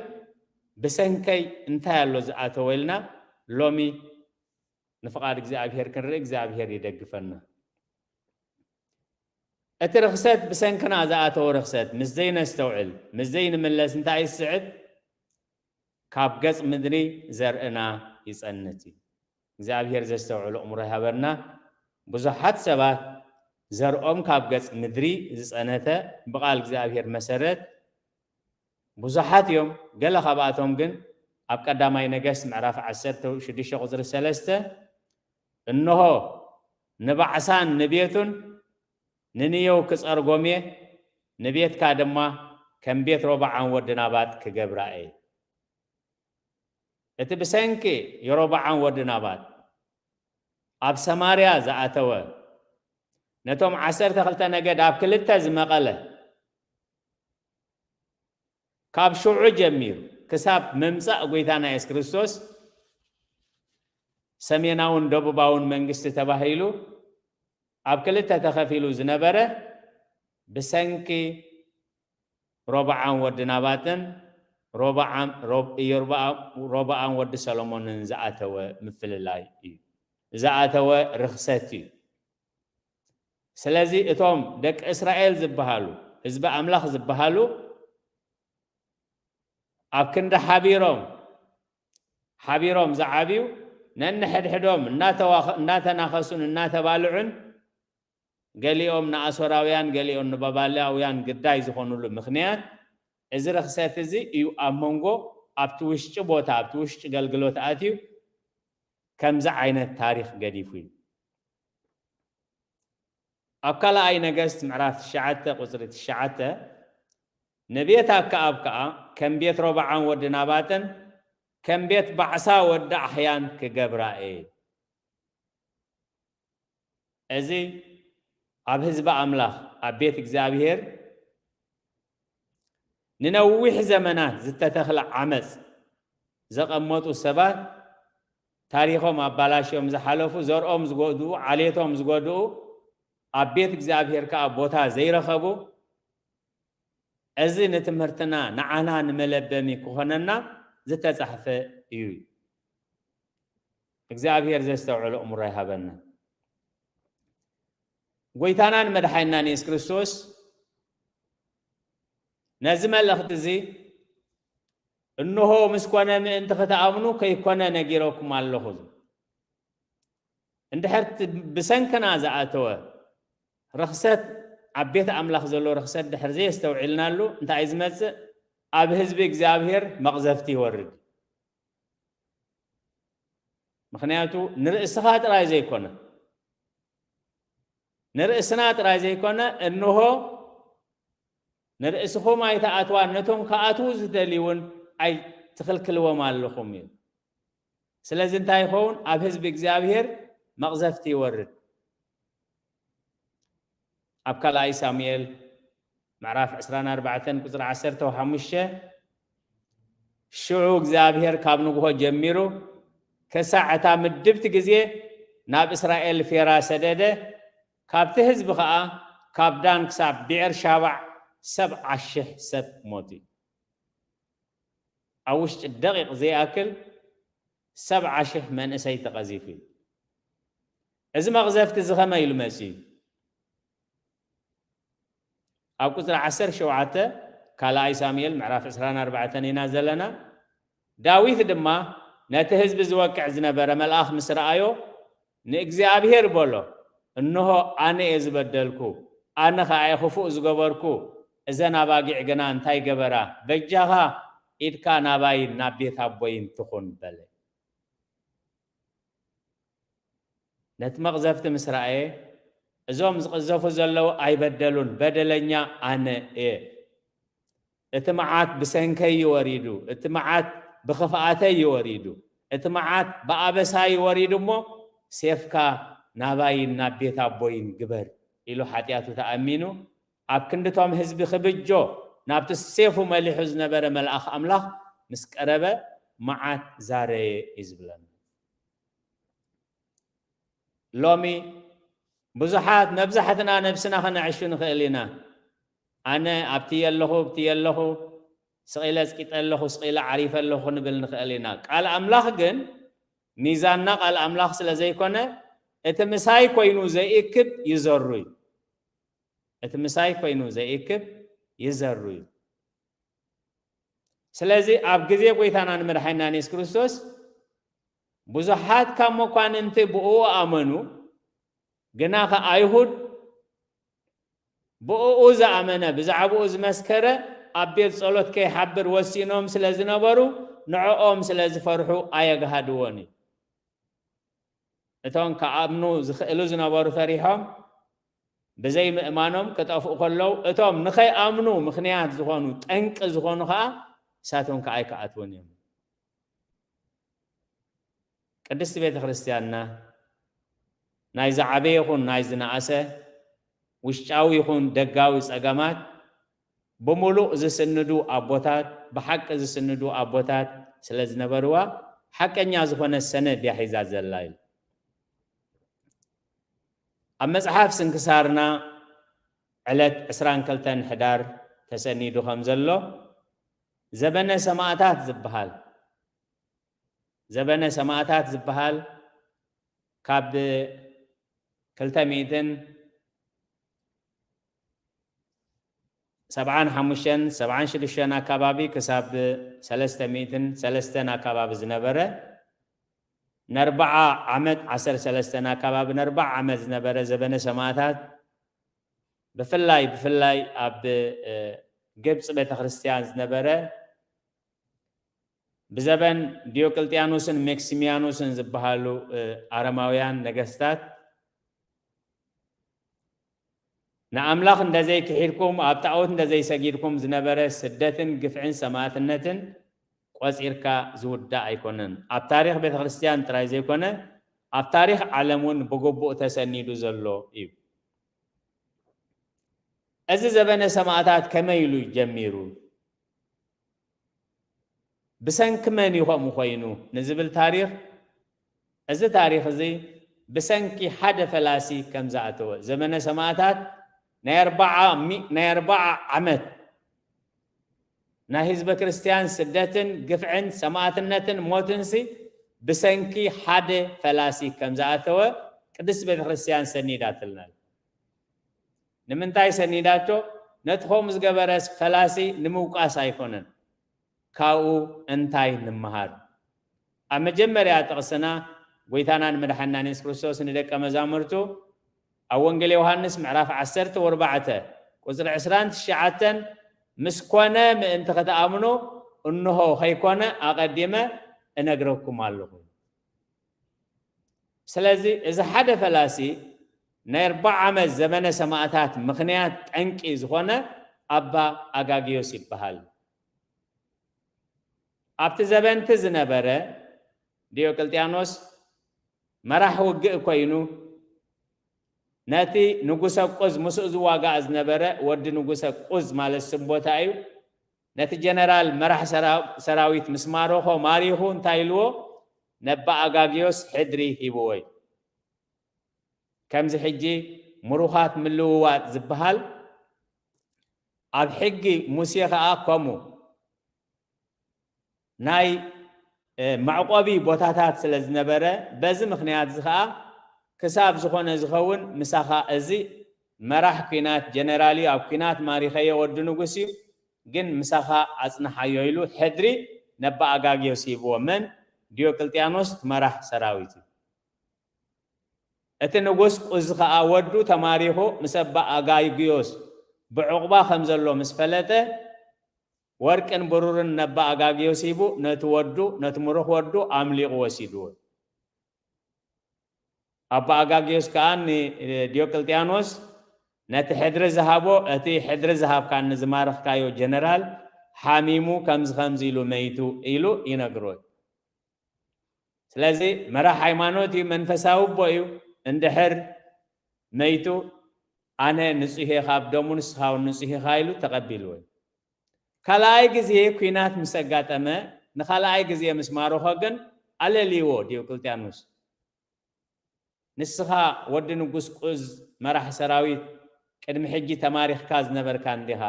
ብሰንከይ እንታይ ኣሎ ዝኣተወ ኢልና ሎሚ ንፍቓድ እግዚኣብሔር ክንርኢ እግዚኣብሔር ይደግፈና። እቲ ርኽሰት ብሰንክና ዝኣተወ ርኽሰት ምስ ዘይነስተውዕል ምስ ዘይንምለስ እንታይ ይስዕብ? ካብ ገጽ ምድሪ ዘርእና ይጸንት እዩ። እግዚኣብሔር ዘስተውዕሎ እምሮ ይሃበና። ብዙሓት ሰባት ዘርኦም ካብ ገጽ ምድሪ ዝጸነተ ብቓል እግዚኣብሔር መሰረት ብዙሓት እዮም። ገለ ካብኣቶም ግን ኣብ ቀዳማይ ነገስት ምዕራፍ ዓሰርተ ሽዱሽተ ቁፅሪ ሰለስተ እንሆ ንባዕሳን ንቤቱን ንንየው ክጸርጎም እየ፣ ንቤትካ ድማ ከም ቤት ሮብዓም ወዲ ናባጥ ክገብራ እየ። እቲ ብሰንኪ የሮብዓም ወዲ ናባጥ ኣብ ሰማርያ ዝኣተወ ነቶም ዓሰርተ ክልተ ነገድ ኣብ ክልተ ዝመቐለ ካብ ሽዑ ጀሚሩ ክሳብ ምምጻእ ጎይታና የሱስ ክርስቶስ ሰሜናውን ደቡባውን መንግስቲ ተባሂሉ ኣብ ክልተ ተኸፊሉ ዝነበረ ብሰንኪ ሮብዓም ወዲ ናባጥን ሮብዓም ሮብ- ኢዮርብዓም ሮብዓም ወዲ ሰሎሞንን ዝኣተወ ምፍልላይ እዩ። ዝኣተወ ርኽሰት እዩ። ስለዚ እቶም ደቂ እስራኤል ዝበሃሉ፣ ህዝቢ ኣምላኽ ዝበሃሉ፣ ኣብ ክንዲ ሓቢሮም ሓቢሮም ዝዓብዩ፣ ነንሕድሕዶም እናተዋኸ- እናተናኸሱን እናተባልዑን፣ ገሊኦም ንኣሶራውያን ገሊኦም ንባባላውያን ግዳይ ዝኾኑሉ ምኽንያት፣ እዚ ርኽሰት እዚ እዩ ኣብ መንጎ ኣብቲ ውሽጢ ቦታ ኣብቲ ውሽጢ ገልግሎት ኣትዩ ከምዚ ዓይነት ታሪኽ ገዲፉ እዩ። ኣብ ካልኣይ ነገስት ምዕራፍ ትሽዓተ ቁፅሪ ትሽዓተ፣ ንቤት ኣከኣብ ከዓ ከም ቤት ሮብዓም ወዲ ናባጥን ከም ቤት ባዕሳ ወዲ ኣሕያን ክገብራ እየ። እዚ ኣብ ህዝቢ ኣምላኽ ኣብ ቤት እግዚኣብሔር ንነዊሕ ዘመናት ዝተተኽለ ዓመፅ ዘቐመጡ ሰባት፣ ታሪኾም ኣባላሽዮም ዝሓለፉ፣ ዘርኦም ዝጎድኡ፣ ዓሌቶም ዝጎድኡ፣ ኣብ ቤት እግዚኣብሔር ከዓ ቦታ ዘይረኸቡ፣ እዚ ንትምህርትና ንዓና ንመለበሚ ክኾነና ዝተጻሕፈ እዩ። እግዚኣብሔር ዘስተውዕሎ እምሮ ይሃበና። ጎይታናን መድሓይናን የሱስ ክርስቶስ ነዚ መልእኽቲ እዚ፣ እንሆ ምስ ኮነ ምእንቲ ክትኣምኑ ከይኮነ ነጊረኩም ኣለኹ። እንድሕር እቲ ብሰንክና ዝኣተወ ርኽሰት፣ ኣብ ቤት ኣምላኽ ዘሎ ርኽሰት ድሕር ዘየስተውዒልናሉ እንታይ ዝመጽእ? ኣብ ህዝቢ እግዚኣብሔር መቕዘፍቲ ይወርድ። ምኽንያቱ ንርእስኻ ጥራይ ዘይኮነ፣ ንርእስና ጥራይ ዘይኮነ፣ እንሆ ንርእስኹም ኣይትኣትዋን፣ ነቶም ክኣትዉ ዝደልዩ እውን ኣይትኽልክልዎም ኣለኹም እዩ። ስለዚ እንታይ ይኸውን? ኣብ ህዝቢ እግዚኣብሔር መቕዘፍቲ ይወርድ። ኣብ ካልኣይ ሳሙኤል ምዕራፍ ዕስራን ኣርባዕተን ቁፅሪ ዓሰርተ ሓሙሽተ፣ ሽዑ እግዚኣብሔር ካብ ንግሆ ጀሚሩ ክሳዕ እታ ምድብቲ ግዜ ናብ እስራኤል ፌራ ሰደደ፣ ካብቲ ህዝቢ ኸኣ ካብ ዳን ክሳብ ብኤር ሻባዕ ሰብዓ ሽሕ ሰብ ሞቱ። ኣብ ውሽጢ ደቂቕ ዘይኣክል ሰብዓ ሽሕ መንእሰይ ተቐዚፉ እዩ። እዚ መቕዘፍቲ እዚ ኸመይ ኢሉ መጺኡ? ኣብ ቁጽሪ ዓሰርተ ሸውዓተ ካልኣይ ሳሙኤል ምዕራፍ ዕስራን ኣርባዕተን ኢና ዘለና። ዳዊት ድማ ነቲ ህዝቢ ዝወቅዕ ዝነበረ መልኣኽ ምስ ረኣዮ ንእግዚኣብሔር በሎ፣ እንሆ ኣነ እየ ዝበደልኩ፣ ኣነ ኸኣ እየ ኽፉእ ዝገበርኩ፣ እዘን ኣባጊዕ ግና እንታይ ገበራ? በጃኻ ኢድካ ናባይን ናብ ቤት ኣቦይን ትኹን በለ። ነቲ መቕዘፍቲ ምስ ረኣየ፣ እዞም ዝቕዘፉ ዘለዉ ኣይበደሉን፣ በደለኛ ኣነ እየ። እቲ መዓት ብሰንከይ እዩ ወሪዱ፣ እቲ መዓት ብኽፍኣተይ እዩ ወሪዱ፣ እቲ መዓት ብኣበሳይ እዩ ወሪዱ እሞ ሴፍካ ናባይን ናብ ቤት ኣቦይን ግበር ኢሉ ሓጢኣቱ ተኣሚኑ ኣብ ክንድቶም ህዝቢ ክብጆ ናብቲ ሴፉ መሊሑ ዝነበረ መልኣኽ ኣምላኽ ምስ ቀረበ መዓት ዛረየ እዩ ዝብለና። ሎሚ ብዙሓት መብዛሕትና ነብስና ከነዕሹ ንኽእል ኢና። ኣነ ኣብቲ የለኹ፣ ኣብቲ የለኹ፣ ስቕ ኢለ ኣጽቂጠ ኣለኹ፣ ስቕ ኢለ ዓሪፈ ኣለኹ ክንብል ንኽእል ኢና። ቃል ኣምላኽ ግን ሚዛንና ቃል ኣምላኽ ስለ ዘይኮነ፣ እቲ ምሳይ ኮይኑ ዘይእክብ ይዘሩ እዩ። እቲ ምሳይ ኮይኑ ዘይእክብ ይዘሩ እዩ። ስለዚ ኣብ ግዜ ጎይታና ንመድሓኒናን የሱስ ክርስቶስ ብዙሓት ካብ መኳንንቲ ብእኡ ኣመኑ፣ ግና ከ ኣይሁድ ብእኡ ዝኣመነ፣ ብዛዕባኡ ዝመስከረ ኣብ ቤት ጸሎት ከይሓብር ወሲኖም ስለ ዝነበሩ፣ ንዕኦም ስለ ዝፈርሑ ኣየግሃድዎን እዩ። እቶም ክኣምኑ ዝኽእሉ ዝነበሩ ፈሪሖም ብዘይምእማኖም ክጠፍኡ ከለዉ፣ እቶም ንኸይኣምኑ ምኽንያት ዝኾኑ፣ ጠንቂ ዝኾኑ ኸኣ ንሳቶም ከኣ ኣይክኣትዉን እዮም። ቅድስቲ ቤተ ክርስቲያንና ናይ ዝዓበየ ይኹን ናይ ዝነኣሰ፣ ውሽጣዊ ይኹን ደጋዊ ጸገማት ብምሉእ ዝስንዱ ኣቦታት፣ ብሓቂ ዝስንዱ ኣቦታት ስለ ዝነበርዋ፣ ሓቀኛ ዝኾነ ሰነድ እያ ሒዛ ዘላ ኢሉ። ኣብ መጽሓፍ ስንክሳርና ዕለት ዕስራን ክልተን ሕዳር ተሰኒዱ ከም ዘሎ፣ ዘበነ ሰማእታት ዝበሃል፣ ዘበነ ሰማእታት ዝበሃል ካብ ክልተ ሚእትን ሰብዓን ሓሙሽተን፣ ሰብዓን ሽዱሽተን ኣካባቢ ክሳብ ሰለስተ ሚእትን ሰለስተን ኣካባቢ ዝነበረ፣ ነርብዓ ዓመት፣ ዓሰርተ ሰለስተን ኣካባቢ ነርብዓ ዓመት ዝነበረ ዘበነ ሰማእታት፣ ብፍላይ፣ ብፍላይ ኣብ፣ እ፣ ግብጽ ቤተክርስትያን ዝነበረ፣ ብዘበን ዲዮቅልጥያኖስን ሜክሲሚያኖስን ዝበሃሉ፣ እ፣ ኣረማውያን ነገስታት፣ ንኣምላኽ እንደዘይክሒድኩም፣ ኣብ ጣዖት እንደዘይሰጊድኩም ዝነበረ ስደትን ግፍዕን ሰማእትነትን ቆጺርካ ዝውዳእ ኣይኮነን። ኣብ ታሪኽ ቤተክርስትያን ጥራይ ዘይኮነ፣ ኣብ ታሪኽ ዓለም እውን ብግቡእ ተሰኒዱ ዘሎ እዩ። እዚ ዘበነ ሰማእታት ከመይ ኢሉ ጀሚሩ? ብሰንኪ መን እዩ ከምኡ ኮይኑ ንዝብል ታሪኽ፣ እዚ ታሪኽ እዚ ብሰንኪ ሓደ ፈላሲ ከም ዝኣተወ፣ ዘመነ ሰማእታት ናይ ኣርብዓ ሚ-፣ ናይ ኣርብዓ ዓመት ናይ ህዝበ ክርስትያን ስደትን ግፍዕን ሰማእትነትን ሞትንሲ ብሰንኪ ሓደ ፈላሲ ከም ዝኣተወ ቅድስት ቤተ ክርስትያን ሰኒዳትልና። ንምንታይ ሰኒዳቶ? ነቲ ከምኡ ዝገበረስ ፈላሲ ንምውቃስ ኣይኮነን። ካብኡ እንታይ ንምሃር? ኣብ መጀመርያ ጥቕስና፣ ጎይታናን መድሓንናን የሱስ ክርስቶስ ንደቀ መዛሙርቱ ኣብ ወንጌል ዮሃንስ ምዕራፍ ዓሰርተ ኣርባዕተ ቁጽሪ ዕስራን ትሽዓተን፣ "ምስ ኮነ ምእንቲ ክትኣምኑ፣ እንሆ፣ ከይኮነ ኣቐዲመ እነግረኩም ኣለኹ።" ስለዚ፣ እዚ ሓደ ፈላሲ ናይ ኣርብዓ ዓመት ዘመነ ሰማእታት ምኽንያት፣ ጠንቂ ዝኾነ፣ ኣባ ኣጋግዮስ ይበሃል። ኣብቲ ዘበንቲ ዝነበረ ዲዮቅልጥያኖስ መራሕ ውግእ ኮይኑ፣ ነቲ ንጉሰ ቁዝ፣ ምስኡ ዝዋጋእ ዝነበረ ወዲ ንጉሰ ቁዝ ማለት ስም ቦታ እዩ፣ ነቲ ጀነራል መራሕ ሰራ-፣ ሰራዊት ምስ ማረኾ፣ ማሪኹ እንታይ ኢልዎ? ነባ ኣጋግዮስ ሕድሪ ሂብዎ እዩ። ከምዚ ሕጂ ምሩኻት ምልውዋጥ ዝበሃል ኣብ ሕጊ ሙሴ ኸኣ ከምኡ ናይ፣ እ፣ መዕቆቢ ቦታታት ስለ ዝነበረ፣ በዚ ምኽንያት እዚ ኸኣ ክሳብ ዝኾነ ዝኸውን ምሳኻ፣ እዚ መራሕ ኲናት ጀነራል እዩ፣ ኣብ ኲናት ማሪኸዮ፣ ወዲ ንጉስ እዩ፣ ግን ምሳኻ ኣጽንሓዮ ኢሉ ሕድሪ ነባ ኣጋግዮስ ሂብዎ። መን? ዲዮቅልጥያኖስ፣ እቲ መራሕ ሰራዊት እዩ። እቲ ንጉስ ቁዚ ኸኣ ወዱ ተማሪኹ ምስ ኣባ ኣጋግዮስ ብዕቑባ ከም ዘሎ ምስ ፈለጠ፣ ወርቅን ብሩርን ነባ ኣጋግዮስ ሂቡ፣ ነቲ ወዱ፣ ነቲ ምሩኽ ወዱ ኣምሊቑ ወሲድዎ። ኣባ ኣጋግዮስ ከኣ ንዲዮቅልጥያኖስ ነቲ ሕድሪ ዝሃቦ፣ "እቲ ሕድሪ ዝሃብካኒ፣ ዝማረኽካዮ ጀነራል ሓሚሙ፣ ከምዚ ከምዚ ኢሉ መይቱ" ኢሉ ይነግሮ። ስለዚ መራሕ ሃይማኖት እዩ፣ መንፈሳዊ ኣቦ እዩ። እንድሕር መይቱ፣ "ኣነ ንጹህ እየ ካብ ደሙ፣ ንስኻ እውን ንጹህ ኢኻ" ኢሉ ተቐቢልዎ። ካልኣይ ግዜ ኲናት ምስ ኣጋጠመ፣ ንኻልኣይ ግዜ ምስ ማረኾ ግን ኣለልይዎ ዲዮቅልጥያኖስ። "ንስኻ ወዲ ንጉስ ቁዝ፣ መራሕ ሰራዊት፣ ቅድሚ ሕጂ ተማሪኽካ ዝነበርካ እንዲኻ።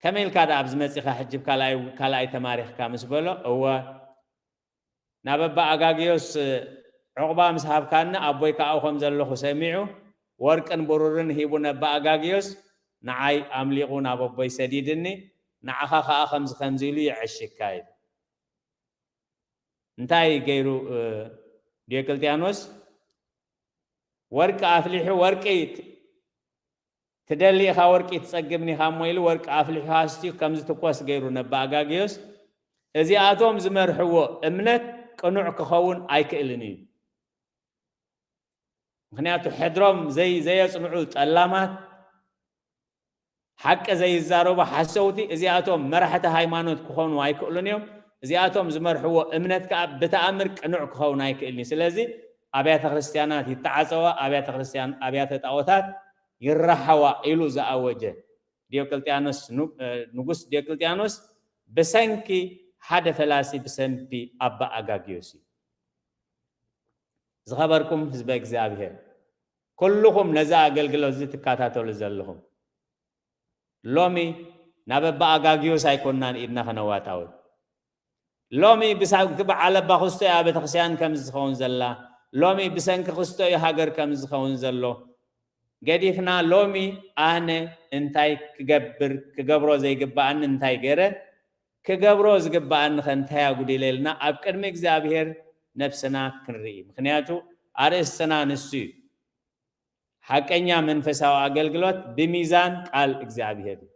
ከመይ ኢልካ ደኣ ኣብዚ መጺኻ ሕጂ ካልኣይ፣ ካልኣይ ተማሪኽካ?" ምስ በሎ፣ "እወ፣ ናብ ኣባ ኣጋግዮስ ዕቑባ ምስ ሃብካኒ፣ ኣቦይ ከኣ ከም ዘለኹ ሰሚዑ፣ ወርቅን ብሩርን ሂቡ ነባ ኣጋግዮስ፣ ንዓይ ኣምሊቑ ናብ ኣቦይ ሰዲድኒ፣ ንዓኻ ከኣ ከምዚ ከምዚ ኢሉ የዐሽካ" ኢሉ። እንታይ ገይሩ፣ እ፣ ዲዮቅልጥያኖስ? ወርቂ ኣፍሊሑ፣ "ወርቂ ት-፣ ትደሊ ኢኻ፣ ወርቂ ትጸግብኒ ኢኻ እሞ" ኢሉ ወርቂ ኣፍሊሑ ኣስትዩ ከም ዝትኮስ ገይሩ ነባ ኣጋግዮስ፣ እዚኣቶም ዝመርሕዎ እምነት ቅኑዕ ክኸውን ኣይክእልን እዩ። ምኽንያቱ ሕድሮም ዘይ-፣ ዘየጽንዑ ጠላማት፣ ሓቂ ዘይዛረቡ ሓሰውቲ፣ እዚኣቶም መራሕቲ ሃይማኖት ክኾኑ ኣይክእሉን እዮም። እዚኣቶም ዝመርሕዎ እምነት ከኣ ብተኣምር ቅኑዕ ክኸውን ኣይክእልን እዩ። ስለዚ ኣብያተ ክርስትያናት ይተዓጸዋ፣ ኣብያተ ክርስትያን፣ ኣብያተ ጣዖታት ይረሓዋ ኢሉ ዝኣወጀ ዲዮቅልጥያኖስ፣ ኑ-፣ እ፣ ንጉስ ዲዮቅልጥያኖስ ብሰንኪ ሓደ ፈላሲ፣ ብሰንኪ ኣባ ኣጋግዮስ እዩ። ዝኸበርኩም ህዝበ እግዚኣብሔር፣ ኩልኹም ነዚ ኣገልግሎት እዚ ትከታተሉ ዘለኹም፣ ሎሚ ናብ ኣባኣጋግዮስ ኣይኮንናን ኢድና ከነዋጣውን። ሎሚ ብሰንኪ በዓል ኣባ ክስቶ እያ ቤተክርስትያን ከምዚ ዝኸውን ዘላ፣ ሎሚ ብሰንኪ ክስቶ እዩ ሃገር ከምዚ ዝኸውን ዘሎ። ገዲፍና ሎሚ ኣነ እንታይ ክገብር፣ ክገብሮ ዘይግባኣኒ እንታይ ገይረ፣ ክገብሮ ዝግባኣኒ ከ እንታይ ኣጉዲለ ኢልና ኣብ ቅድሚ እግዚኣብሔር ነብስና ክንርኢ። ምኽንያቱ ኣርእስትና ንሱ እዩ። ሓቀኛ መንፈሳዊ ኣገልግሎት ብሚዛን ቃል እግዚኣብሔር እዩ።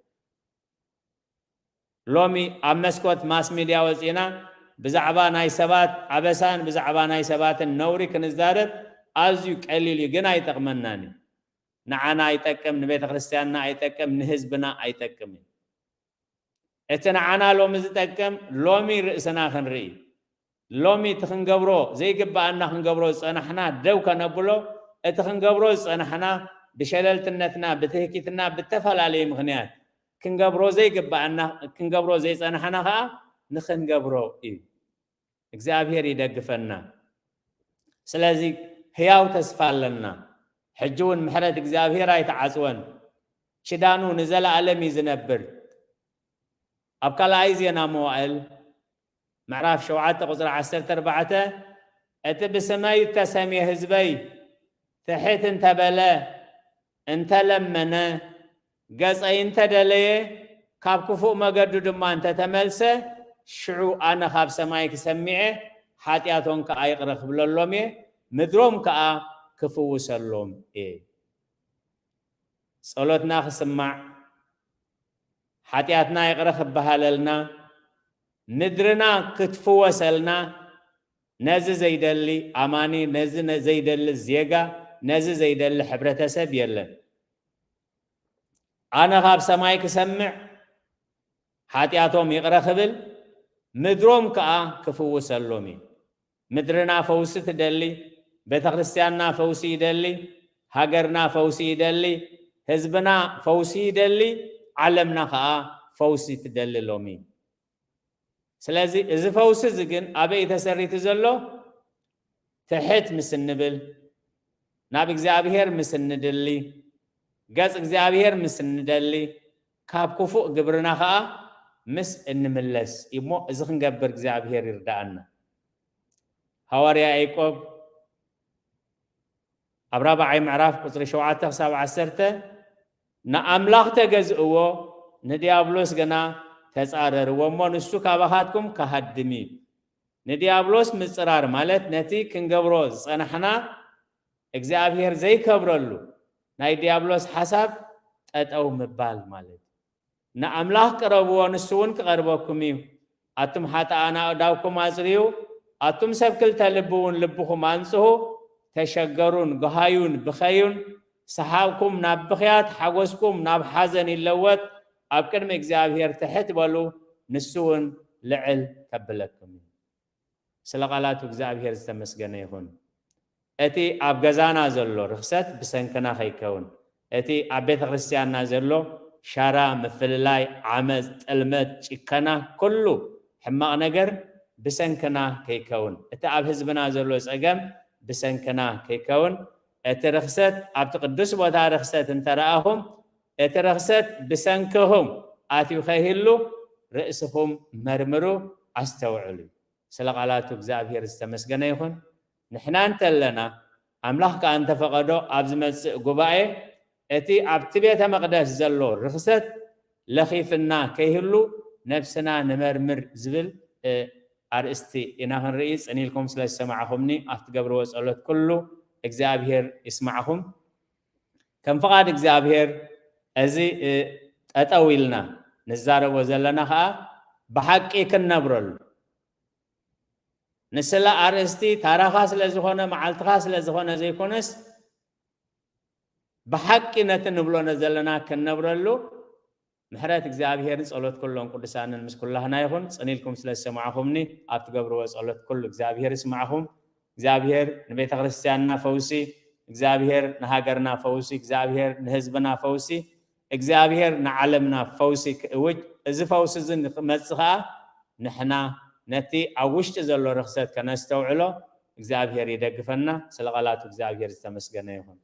ሎሚ ኣብ መስኮት ማስ ሚድያ ወፂና ብዛዕባ ናይ ሰባት ኣበሳን ብዛዕባ ናይ ሰባትን ነውሪ ክንዛረብ ኣዝዩ ቀሊል እዩ፣ ግን ኣይጠቕመናን እዩ። ንዓና ኣይጠቅም፣ ንቤተ ክርስቲያንና ኣይጠቅም፣ ንህዝብና ኣይጠቅምን። እቲ ንዓና ሎሚ ዝጠቅም ሎሚ ርእስና ክንርኢ፣ ሎሚ እቲ ክንገብሮ ዘይግባኣና ክንገብሮ ዝጸናሕና ደው ከነብሎ፣ እቲ ክንገብሮ ዝጸናሕና ብሸለልትነትና፣ ብትህኪትና፣ ብተፈላለየ ምኽንያት ክንገብሮ ዘይግባኣና፣ ክንገብሮ ዘይጸናሕና ኸኣ ንኽንገብሮ እዩ። እግዚኣብሔር ይደግፈና። ስለዚ ህያው ተስፋ ኣለና። ሕጂ እውን ምሕረት እግዚኣብሔር ኣይተዓጽወን። ኪዳኑ ንዘለኣለም እዩ ዝነብር። ኣብ ካልኣይ ዜና መዋእል ምዕራፍ ሸውዓተ ቁጽሪ ዓሰርተ ኣርባዕተ፣ እቲ ብስመይ እተሰምየ ህዝበይ ትሕት እንተበለ፣ እንተለመነ፣ ገጸይ እንተደለየ፣ ካብ ክፉእ መገዱ ድማ እንተተመልሰ፣ ሽዑ ኣነ ካብ ሰማይ ክሰሚዐ፣ ሓጢኣቶም ከኣ ይቕረ ክብለሎም እየ፣ ምድሮም ከኣ ክፍውሰሎም እየ። ጸሎትና ክስማዕ፣ ሓጢኣትና ይቕረ ክበሃለልና፣ ምድርና ክትፍወሰልና፣ ነዚ ዘይደሊ ኣማኒ፣ ነዚ ነ-፣ ዘይደሊ ዜጋ፣ ነዚ ዘይደሊ ሕብረተሰብ የለን። ኣነ ካብ ሰማይ ክሰምዕ፣ ሓጢኣቶም ይቕረ ክብል፣ ምድሮም ከኣ ክፍውሰሎም እዩ። ምድርና ፈውሲ ትደሊ፣ ቤተ ክርስቲያንና ፈውሲ ይደሊ፣ ሃገርና ፈውሲ ይደሊ፣ ህዝብና ፈውሲ ይደሊ፣ ዓለምና ከኣ ፈውሲ ትደሊ ሎሚ። ስለዚ እዚ ፈውሲ እዚ ግን ኣበይ እዩ ተሰሪቱ ዘሎ? ትሕት ምስ እንብል፣ ናብ እግዚኣብሔር ምስ እንድሊ፣ ገጽ እግዚኣብሔር ምስ እንደሊ፣ ካብ ክፉእ ግብርና ኸኣ ምስ እንምለስ እሞ፣ እዚ ክንገብር እግዚኣብሔር ይርድኣና። ሃዋርያ ያዕቆብ ኣብ ራብዓይ ምዕራፍ ቁጽሪ ሸውዓተ ክሳብ ዓሰርተ፣ ንኣምላኽ ተገዝእዎ፣ ንድያብሎስ ግና ተጻረርዎ እሞ፣ ንሱ ካባኻትኩም ክሃድም እዩ። ንድያብሎስ ምጽራር ማለት ነቲ ክንገብሮ ዝጸናሕና እግዚኣብሔር ዘይከብረሉ ናይ ድያብሎስ ሓሳብ ጠጠው ምባል ማለት እዩ። ንኣምላኽ ቅረብዎ፣ ንሱ እውን ክቐርበኩም እዩ። ኣቱም ሓጥኣን ኣእዳውኩም ኣጽርዩ፣ ኣቱም ሰብ ክልተ ልቢ እውን ልብኹም ኣንጽሁ። ተሸገሩን ግሃዩን ብኸዩን፣ ሰሓቕኩም ናብ ብኽያት፣ ሓጎስኩም ናብ ሓዘን ይለወጥ። ኣብ ቅድሚ እግዚኣብሔር ትሕት በሉ፣ ንሱ እውን ልዕል ከብለኩም እዩ። ስለ ቃላቱ እግዚኣብሔር ዝተመስገነ ይኹን። እቲ ኣብ ገዛና ዘሎ ርኽሰት ብሰንክና ከይከውን፣ እቲ ኣብ ቤተ ክርስቲያንና ዘሎ ሻራ፣ ምፍልላይ፣ ዓመፅ፣ ጥልመት፣ ጭከና፣ ኩሉ ሕማቕ ነገር ብሰንክና ከይከውን፣ እቲ ኣብ ህዝብና ዘሎ ፀገም ብሰንክና ከይከውን፣ እቲ ርኽሰት ኣብቲ ቅዱስ ቦታ ርኽሰት እንተረኣኹም፣ እቲ ርኽሰት ብሰንክኹም ኣትዩ ከይህሉ ርእስኹም መርምሩ፣ ኣስተውዕሉ። ስለ ቃላቱ እግዚኣብሔር ዝተመስገነ ይኹን። ንሕና እንተለና፣ ኣምላኽ ከኣ እንተፈቐዶ ኣብ ዝመጽእ ጉባኤ እቲ ኣብቲ ቤተ መቕደስ ዘሎ ርኽሰት ለኺፍና ከይህሉ ነብስና ንመርምር ዝብል፣ እ፣ ኣርእስቲ ኢና ክንርኢ። ጽን ኢልኩም ስለ ዝሰማዕኹምኒ፣ ኣብ ትገብርዎ ጸሎት ኩሉ እግዚኣብሔር ይስማዕኹም። ከም ፍቓድ እግዚኣብሔር እዚ፣ እ፣ ጠጠው ኢልና ንዛረቦ ዘለና ኸኣ ብሓቂ ክንነብረሉ፣ ንስለ ኣርእስቲ ታራኻ ስለ ዝኾነ፣ መዓልትኻ ስለ ዝኾነ ዘይኮነስ፣ ብሓቂ ነቲ ንብሎ ዘለና ክንነብረሉ ምሕረት እግዚኣብሔርን ጸሎት ኩሎም ቅዱሳንን ምስ ኩላህና ይኹን። ጽን ኢልኩም ስለ ዝሰማዕኹምኒ፣ ኣብ ትገብርዎ ጸሎት ኩሉ እግዚኣብሔር ይስማዕኹም። እግዚኣብሔር ንቤተ ክርስቲያንና ፈውሲ፣ እግዚኣብሔር ንሃገርና ፈውሲ፣ እግዚኣብሔር ንህዝብና ፈውሲ፣ እግዚኣብሔር ንዓለምና ፈውሲ ክእውጅ። እዚ ፈውሲ እዚ ንክመጽእ ኸኣ ንሕና ነቲ ኣብ ውሽጢ ዘሎ ርኽሰት ከነስተውዕሎ እግዚኣብሔር ይደግፈና። ስለ ቃላቱ እግዚኣብሔር ዝተመስገነ ይኹን።